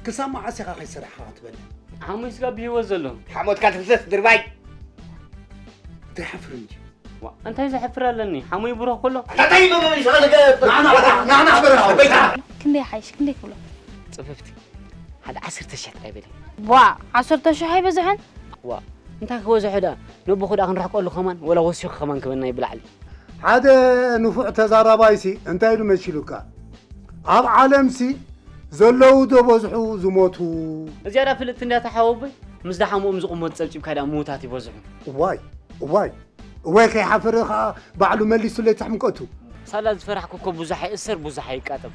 ክሳብ መዓስ ኢኻ ከይሰራሕኻ ክትበልዕ? ሓሙይ ስጋብ ብህይወት ዘሎ። ሓሞትካ ትፍሰስ ድርባይ። እንታይ ሓፍር እንጂ። ዋ፣ እንታይ ዘሕፍር ኣለኒ? ሓሙይ ብሩኽ ከሎ። እንታይ መመሊስኻ ዝገ- ናና ናና በራ። ክንደይ ሓይሽ ክንደይ ክብሎ? ጽፍፍቲ ሓደ ዓሰርተ ሽሕ ጥራይ በሊ። ዋ ዓሰርተ ሽሕ ኣይበዝሐን? ዋ፣ እንታይ ክበዝሖ ደኣ? ነቦኹ ደኣ ክንርሕቀሉ ከማን ወላ ወሲኹ ከማን ክበና ይብላዕሊ። ሓደ ንፉዕ ተዛራባይሲ እንታይ ኢሉ መሲሉካ? ኣብ ዓለምሲ ዘለዉ ተበዝሑ ዝሞቱ። እዚኣ ደኣ ፍልጥቲ እንድያ ተሓወቦይ። ምስ ደሓምኦም ዝቕመጡ ጸብጺብካ ደኣ ምዉታት ይበዝሑ። እዋይ እዋይ እዋይ ከይሓፈረ ኸዓ ባዕሉ መሊሱለይ ተሕምቀቱ። ሳላ ዝፈራሕኩ እኮ ብዙሕ ኣይእሰር ብዙሕ ኣይቃጠብ።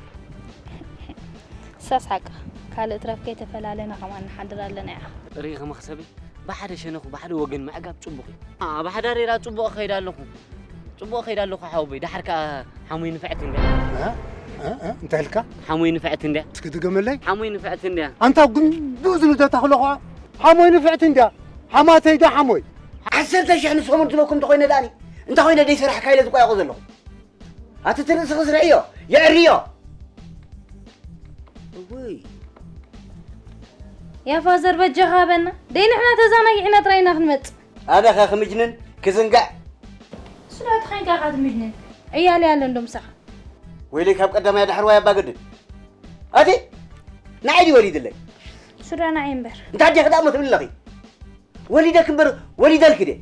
ሳስ ሓቃ ካልእ ትረፍ ከይተፈላለና ከማን ንሓድር ኣለና ኢኻ። ርኢኺ መኽሰበይ ብሓደ ሸነኹ ብሓደ ወገን ምዕጋብ ጽቡቕ እዩ። ኣብ ሓዳር ኢላ ጽቡቕ እኸይድ ኣለኹ። ጽቡቕ እኸይድ ኣለኹ ሓወቦይ። ደሓር ከኣ ሓሙይ ንፍዕቲ እንድያ። እ? እ? እ? እንታይ ኢልካ? ሓሙይ ንፍዕቲ እንድያ። እስኪ ድገመለይ። ሓሙይ ንፍዕቲ እንድያ። ኣንታ ጉንዱ ዝልደታ ክለኹ ሓሞይ ንፍዕቲ እንድያ። ሓማተይ ዶ ሓሞይ? ዓሰርተ ሽሕ ንሰሙን ትለኩም እንተኾይነ ደኣኒ እንታይ ኮይነ ደይ ሰራሕካ ኢለ ዝቋየቑ ዘለኹ። ኣቲ ትርእስኺ ስርሕዮ የዕርዮ። እውይ ያ ፋዘር በጃኻ በና ደይ ንሕና ተዛናጊዕና ጥራይ ኢና ክንመጽእ። ኣነ ኸ ክምጅንን ክዝንጋዕ ስለ ተኸንካ ኢኻ ትምጅንን ዕያለ ያለ እንዶ ምሳኻ። ወይለይ ካብ ቀዳማይ ኣድሕርዋይ ኣባገድድ ኣቲ ንዓይ ድዩ ወሊድለይ? ሱዳ ንዓይ እምበር። እንታይ ኣዴኺ ደኣ እሞ ትብሊ ኣለኺ? ወሊደኪ እምበር ወሊደልኪ ድየ?